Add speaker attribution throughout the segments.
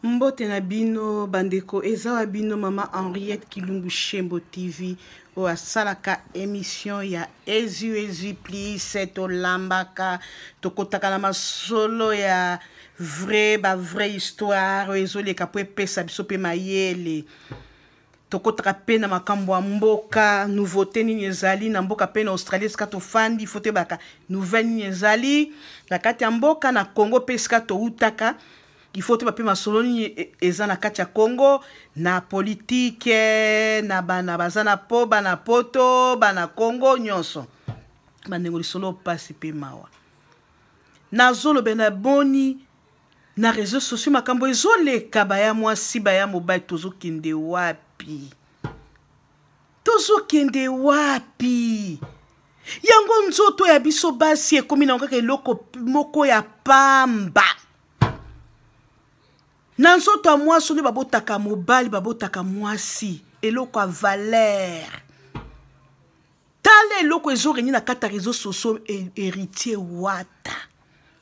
Speaker 1: Mbote na bino bandeko, eza wa bino mama Henriette Kilungu Shembo TV oyo asalaka émission ya ezwi ezwi please. Tolambaka, tokotaka na masolo ya vrai, ba vraie histoire oyo ezoleka mpo epesa biso mpe mayele. Tokotaka mpe na makambo ya mboka, nouveauté nini ezali na mboka mpe na Australie esika tofandi, fo toyebaka nouvelle nini ezali na kati ya mboka na Congo mpe esika toutaka. Il faut toyeba mpe masolo nini eza na kati ya Congo, na politike, na bana baza na po, bana poto, bana Congo nyonso. Bandeko, lisolo pasi mpe mawa nazoloba na boni na réseau sociaux, makambo ezoleka, baya mwasi, baya mobali, tozokende wapi? Tozokende wapi? Yango nzoto ya biso basi ekomi nango kaka eloko moko ya pamba. Na nzoto ya mwasi nde babotaka mobali, babotaka mwasi, eloko ya valeur. Tala eloko ezorenye na kati ya réseau sociaux, Héritier Wata,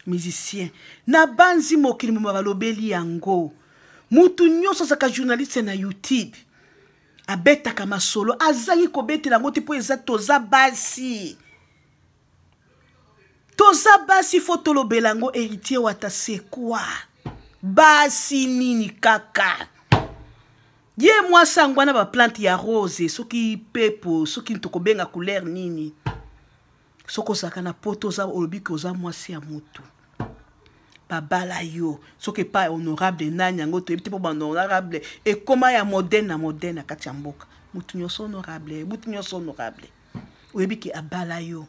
Speaker 1: musicien na banzi mokili moma balobeli yango. Mutu nyonso azalaka journaliste na YouTube, abetaka masolo, azangi kobetela yango te mpo eza toza basi, toza basi, fo tolobela yango. Héritier Wata, c'est quoi? Basi nini kaka ye mwasi yango wana, baplante ya rose, soki pepo, soki tokobenga couleur nini. Soki ozalaka na poto, oza olobi ke oza mwasi ya motu, babala yo, soki epai honorable nani, yango toyebi te, mpo bahonorable ekóma ya modèle na modèle na kati ya mboka. Motu nyonso honorable, motu nyonso honorable. Oyebi ke abala yo,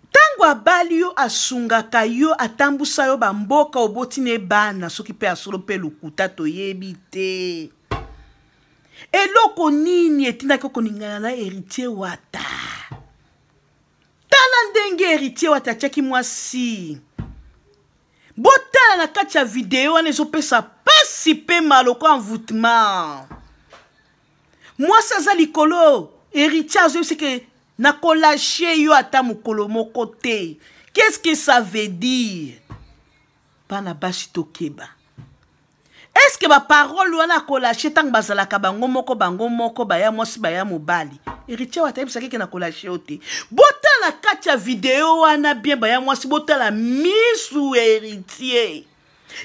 Speaker 1: ntango abali yo, asungaka yo, atambusa yo bamboka, oboti ne bana, soki mpe asolo mpe lokuta toyebi te. Eloko nini etindaki okoningana na Héritier Wata? Tala ndenge Héritier Wata atiaki mwasi. Botala na kati ya video wana, ezopesa pasi mpe maloko, envoûtement. Mwasi aza likolo, Héritier azoyebisa ke nakolâcher yo ata mokolo moko te. Qu'est-ce que ça veut dire? Bana basi, tokeba. Est-ce baparole wana akolâcher, ntango bazalaka bango moko, bango moko, baya mwasi, baya mobali, Héritier Wata ayebisaki ke nakolâcher yo te? Botala kati ya video wana bien, baya mwasi, botala misu ya Héritier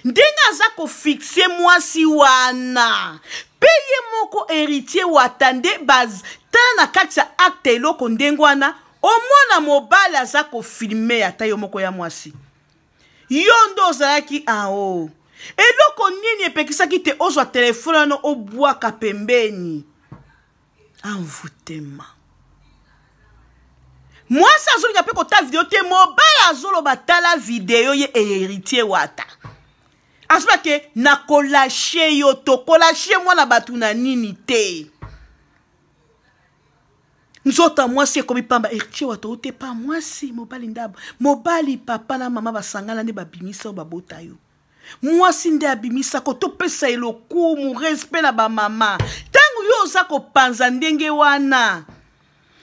Speaker 1: ndenge aza kofixer mwasi wana. Mpe ye moko Héritier Wata nde tala na kati ya acte, eloko ndenge wana, omona mobali aza kofilmer ata yo moko ya mwasi, yo nde ozalaki ao. Eloko nini epekisaki te ozwa telefone wana, obwaka pembeni? Envoûtement. Mwasi azolinga mpe kotala video te, mobali azoloba tala video. Ye Héritier Wata azoba ke nakolâcher yo, tokolâcher mwana bato na nini te. Nzoto ya mwasi ekomi pamba. Héritier Wata, ote pa mwasi, mobali ndabo, mobali, papa na mama basangana nde babimisa oyo babota yo. Mwasi nde abimisako. Topesa ye lokumu, respect na bamama. Ntango yo oza kopanza ndenge wana,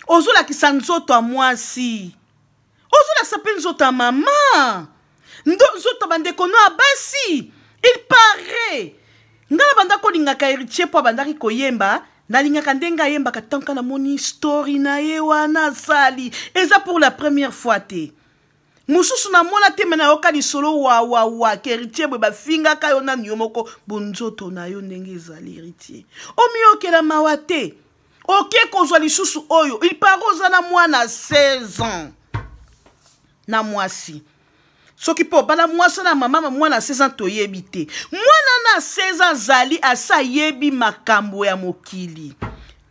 Speaker 1: ozolakisa nzoto ya mwasi, ozolakisa mpe nzoto ya mama, nzoto ya bandeko no ya basi. Il paraît ngai na banda kolingaka Héritier mpo abandaki koyemba, nalingaka ndenge ayembaka. Tanka namoni story na ye wana asali, eza pour la première fois te. Mosusu namona te, me nayoka lisolo wawawa ke Héritier boye bafingaka yo nanu yo moko. Bonzoto na yo ndenge ezali, Héritier, omiyokela mawa te. Oke kozwa lisusu oyo, il paraît oza na mwana 16 ans na mwasi, soki mpe obala mwasi na mama, mwana 16 ans, toyebi te. Mwana na 16 ans azali asi ayebi makambo ya mokili.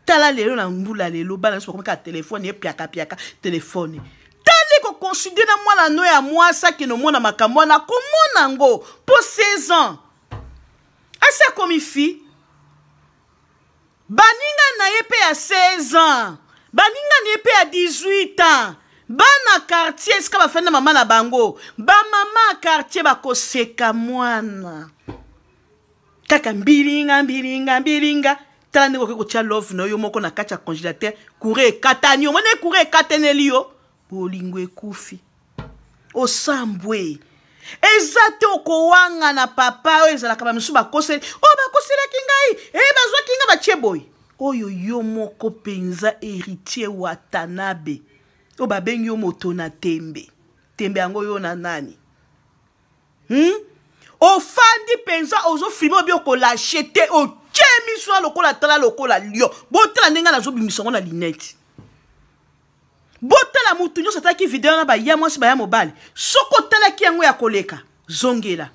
Speaker 1: Tala lelo na mbula lelo, bana nyonso bakomi kaka telefone, epiakapiaka telefone. Tali koconsidérer na mwana no ya mwasi akende omona makambo wana, akomona yango mpo 16 ans asi akomi fi. Baninga na ye mpe ya 16 ans, baninga na ye mpe ya 18 ans, bana quartier esika bafandi na mama na bango, bamama ya quartier bakoseka mwana kaka mbilinga mbilinga mbilinga. Tala ndenge okoki kotia love na yo moko na kati ya congélateur, courant ekatani, omoni courant ekataneli yo, bolingo ekufi, osambwe. Eza te okowangana papa oyo ezalaka bamisusu bakoseli oyo bakoselaki ngai e bazwaki ngai batie boye. Oyo yo moko mpenza Héritier Watanabe oyo babengi yo moto na tembe. Tembe yango yo na nani? Ofandi mpenza ozofilme obi okolashe te, otie miso na lokola tala lokola lion. Botala ndenge nazobimisa yango na linete. Botala mutu nyonso atalaki video na baya mwasi baya mobali, soki otalaki yango ya koleka zongela.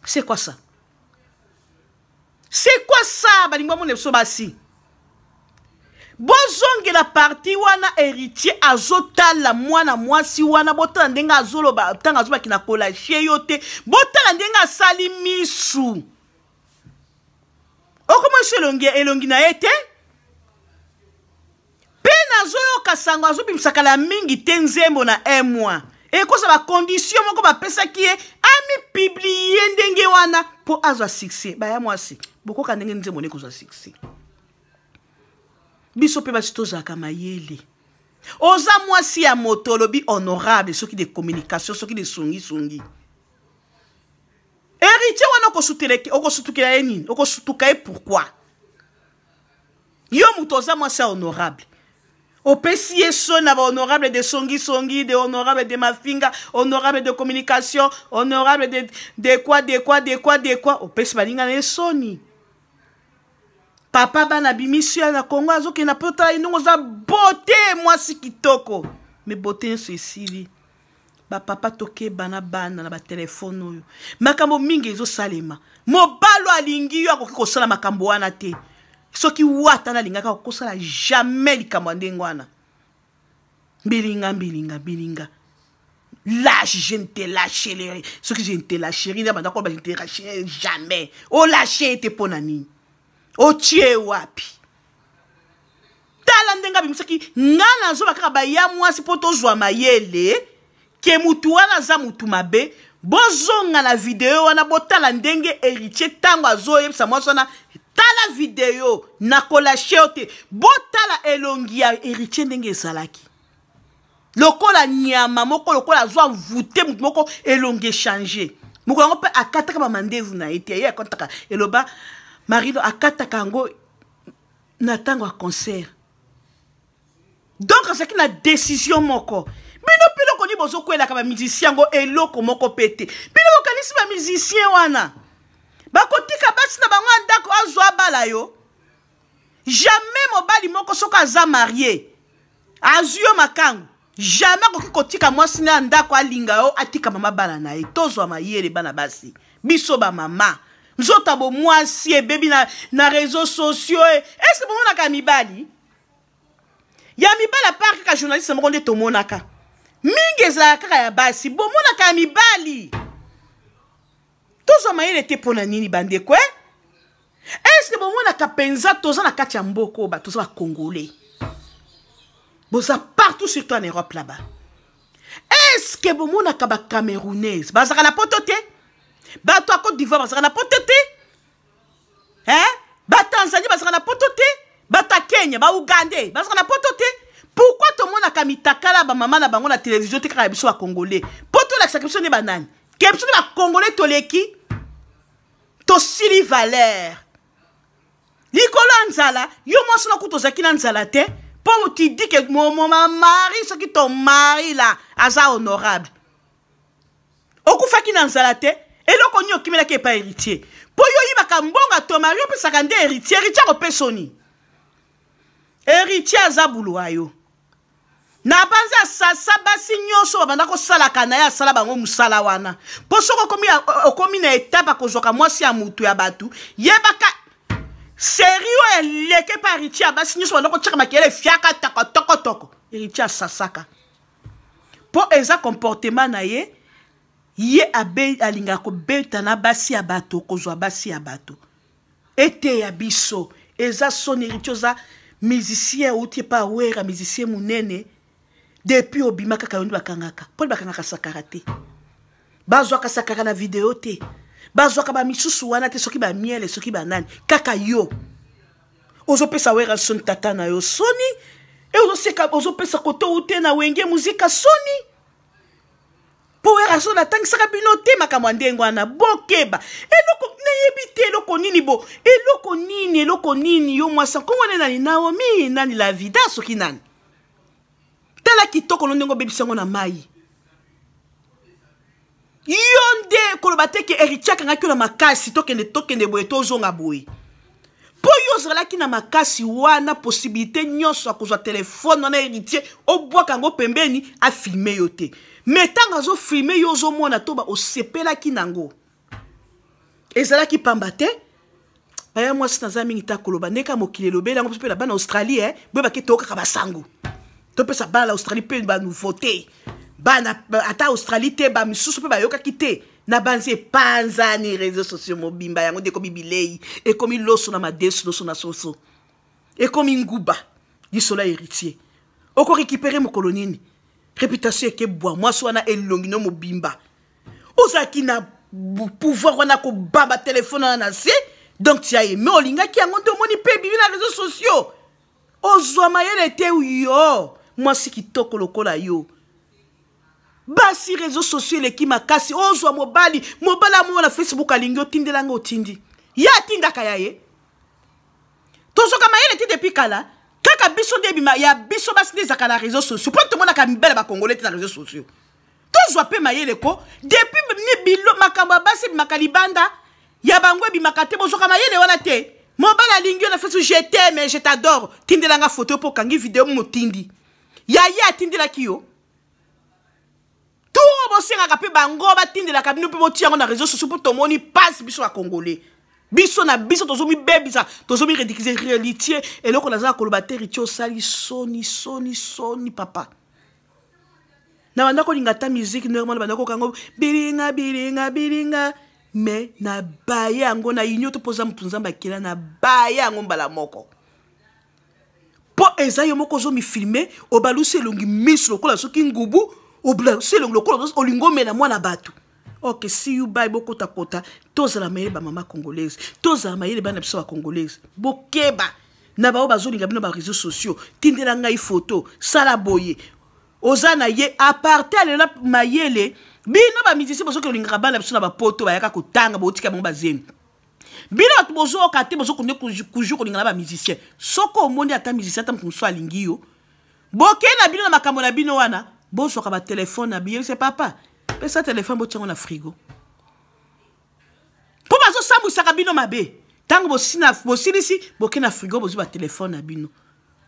Speaker 1: C'est quoi ça? C'est quoi ça? Balingi bamona biso basi. Bozongela parti wana Héritier azotala mwana mwasi wana, botala ndenge azoloba ntango azobaki na kolashe yo te, botala ndenge asali misu. Okomona elongi, elongi na ye te. Mpe nazoyoka sango azobimisa kala mingi te nzembo na un mois. Ekoza ba condition moko bapesaki ye amipiblie ndenge wana mpo azwa succès. Baya mwasi bokoka ndenge nzembo nde kozwa succès. Biso mpe basi tozalaka mayele. Oza mwasi ya moto olobi honorable soki de communication soki de songisongi. Héritier wana okosutukela ye nini? Okosutuka ye pourquoi? Yo moto oza mwasi ya honorable. Opesi ye soni na ba honorable de songisongi, de honorable de mafinga, honorable de communication, honorable de quoi, de quoi, de quoi, de quoi. Opesi baninga na ye soni. Papa bana bimisi ya na Congo azokenda mpo tala ye ndenge oza beauté mwasi kitoko. Mais beauté nyonso esili. Ba papa tokeba na bana na ba telefone oyo. Makambo mingi ezosalema. Mobalo alingi yo akoki kosala makambo wana te. Soki wata na lingaka kosala jamais likambo ya ndenge wana. Mbilinga, mbilinga, mbilinga. Lâche, je ne te lâcherai. Soki je ne te lâcherai, na banda koloba je ne te lâcherai jamais. O lâcher te pona nini? Otie wapi? Tala ndenge abimisaki nga nazoba kaka baya mwasi mpo tozwa mayele ke mutu wana aza mutu mabe. Bozonga na video wana botala ndenge Héritier ntango azoyebisa mwasi wana tala video nakolashe yo te. Botala elongi ya Héritier ndenge ezalaki lokola nyama moko, lokola azwa mvute mutu moko, elongi echange. Mokolo yango mpe akataka ba mandevu na ye te, ye akataka eloba Marino akataka yango na ntango ya concert. Donc azalaki na décision moko. Bino mpe eloko nini bozokwelaka ba musicien yango eloko moko mpe te. Bino bokanisi ba musicien wana bakotika basi na bango ya ndako azwa bala yo. Jamais mobali moko soki aza marié azwi yo makangu, jamais akoki kotika mwasi na ya ndako alinga yo atika mama bana na ye. Tozwa mayele bana basi, biso ba mama nzoto ya bomwasi ebebi na réseaux sociaux. Est-ce que bomonaka mibali? Ya mibali apart kaka journaliste moko nde tomonaka mingi ezalaka kaka ya basi, bomonaka ya mibali. Tozwa mayele te mpona nini bandeko? Est-ce que bomonaka mpenza toza na kati ya mboka oyo bato toza ba Congolais, boza partout surtout en Europe là-bas. Est-ce que bomonaka ba Camerounaise bazalaka na poto te? Bato ya Côte d'Ivoire bazalaka na poto te? Hein? Ba Tanzanie bazalaka na poto te? Bato ya Kenya, ba Ougandais bazalaka na poto te? Pourquoi tomonaka mitakala ba mama na bango na télévision te kaka ya biso ba Congolais? Po tolakisaka biso nde banani? Ke biso nde ba Congolais toleki? Tosili valeur. Likolo ya nzala, yo mwasi na kutu ozalaki na nzala te, po tu dis que mon mari, soki ton mari là aza honorable. Okufaki na nzala te, eloko nini okimelaki epai Héritier? Po yo oyibaka mbongo ya ton mari, opesaka nde Héritier. Héritier akopesa oni? Héritier aza bulwa yo. Na banza asasa basi nyonso babanda kosalaka na ye, asala bango mosala wana. Po soki okomi na etape akozwaka mwasi ya mutu ya bato, yebaka seri oyo eleke pa Héritier ya basi nyonso banda kotiaka makelele fiaka toko toko toko. Héritier asasaka po eza comportement na ye, ye alingaka kobeta na basi ya bato, kozwa basi ya bato. Ete ya biso eza soni. Héritier oza musicien outi epa Wera, musicien munene depuis obima kaka yo nde bakangaka. Mpo bakangaka Sakara te, bazwaka Sakara na video te, bazwaka ba misusu wana te, soki ba miele soki banani, kaka yo ozopesa Wera soni, tata na yo soni, e ozoseka ozopesa koto ute na Wenge Muzika soni. Mpo Werrason atangisaka bino te makambo ya ndenge wana. Bokeba eloko nayebi te, eloko nini bo, eloko nini, eloko nini yo mwasi nkongo nde nani, Naomi nani, la vida soki nani. Tala kitoko no ndenge obebisi yango na mai. Yo nde koloba te ke Héritier akangaki yo na makasi, tokende tokende boye, tozonga boye, mpo yo ozalaki na makasi wana, possibilité nyonso ya kozwa telefone wana. Héritier obwaka yango pembeni, afilme yo te. Me ntango azofilme yo, ozomona to ba osepelaki nango, ezalaki pamba te. Baya mwasi naza mingi ta koloba ndeka mokili elobeli yango mpe na bana Australie, eh, boyebake toyokaka basango, topesa bana na Australie mpe banouveauté. Bana ata Australie te, bamisusu mpe bayokaki te na banzi epanzani réseau sociaux mobimba. Yango nde ekomi bilei, ekomi loso na madesu, loso na soso, ekomi nguba. Lisolo ya Héritier okorécupérer mokolo nini? Réputation ekebwa. Mwasi wana, elongi no mobimba, ozalaki na pouvoir wana kobamba telefone wana na se. Donc tia ye me olingaki yango nde omoni mpe ebimi na réseau sociaux. Ozwa mayele te, yo mwasi kitoko lokola yo. Basi, réseau sociaux eleki makasi. Ozwa mobali, mobali amoko na Facebook alingi, otindelanga, otindi ye, atindaka ya ye. Tozoka mayele te depuis kala. Kaka biso nde ebima ya biso basi nde ezalaka na réseau sociaux, mpo tomonaka mibele bakongole te na réseau sociaux. Tozwa mpe mayele ko. Depuis ni bilo makambo ya basi ebimaka libanda, ya bango ebimaka te. Bozwaka mayele wana te. Mobali alingi yo na Facebook, "Je t'aime, je t'adore", tindelanga photo mpo okangi video, motindi ya ye atindelaki yo. Turo bosengaka mpe bango batindelaka bino mpe botia yango na réseau sociaux, mpo tomoni mpasi. Biso bakongole, biso na biso tozomibebisa, tozomiridicule. Héritier, eloko naza koloba te, Héritier osali soni, soni, soni, papa. Na banda kolinga ata musique normal, banda kokango bilinga bilinga bilinga, me na baye yango na union to mpoza motu Nzambe akela na baye yango mbala moko, mpo eza yo moko ozomifilme, obalusi elongi, miso lokola soki ngubu, obalusi elongi lokola olingi omela mwana bato. Ok, see you, bye. Bokotakota, tozala mayele. Bamama congolaise, tozala mayele. Bana biso bacongolaise, bokeba na bao bazolinga bino baréseau sociaux. Tindela ngai photo, sala boye, oza na ye aparte alela mayele. Bino bamusicien bozoki olingaka bana biso na bapoto, bayaka kotanga, botika bango bazemi. Bino bato bozoyoka te, bozokonde toujours kolinga na bamusicien. Soki omoni ata musicien, ata moto mosusu alingi yo, bokei na bino na makambo na bino wana, bozwaka batelefone na bino, se papa pesa telefone, botiango na frigo, mpo bazosambwisaka bino mabe. Ntango bosilisi, boke na frigo, bozwi batelefone na bino.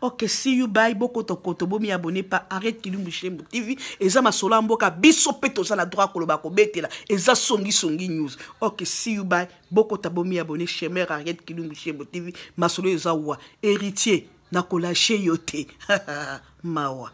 Speaker 1: Ok, see you, bye. Bokotokoto, bomi abonné pa Arrête Kilumbu Shembo TV. Eza masolo ya mboka, biso mpe toza na droit koloba, kobetela. Eza songisongi news. Ok, see you, bye. Bokota, bomi abonné chemer Arrête Kilumbu Shembo TV. Masolo eza wa Héritier, nakolâcher yo te. Mawa.